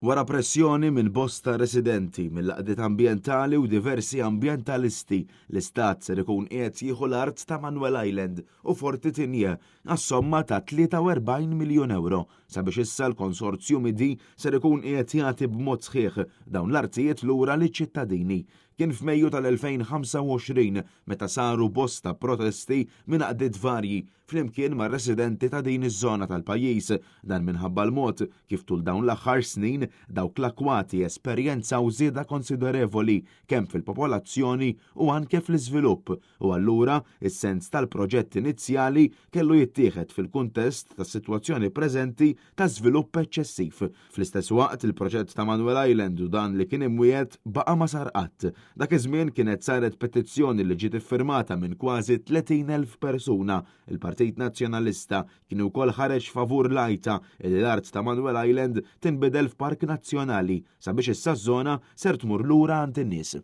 Wara pressjoni minn bosta residenti, mill-għaqdiet ambjentali u diversi ambjentalisti, l-Istat ser ikun qiegħed jieħu l-art ta' Manuel Island u Forti Tignè għas-somma ta' 43 miljun ewro sabiex issa l-konsorzju MIDI ser ikun qiegħed jagħti b'mod sħiħ dawn l-artijiet lura liċ-ċittadini. Kien f'Mejju tal-2025 meta saru bosta protesti minn għaqdiet varji flimkien mar-residenti ta' din iż-żona tal-pajjiż, dan minħabba l-mod kif tul dawn l-aħħar snin dawk l-akkwati esperjenzaw żieda konsiderevoli kemm fil-popolazzjoni u anke fl-iżvilupp u allura s-sens tal-proġett inizjali kellu jittieħed fil-kuntest tas-sitwazzjoni preżenti ta' żvilupp eċċessiv. Fl-istess waqt, il-proġett ta' Manuel Island u dan li kien imwiegħed baqa' ma sar qatt. Dak iż-żmien kienet saret petizzjoni li ġiet iffirmata minn kważi 30,000 persuna. Il-Partit Nazzjonalista kien ukoll ħareġ favur l-għajta li l-art ta' Manuel Island tinbidel f'park nazzjonali sabiex issa ż-żona ser tmur lura għand in-nies.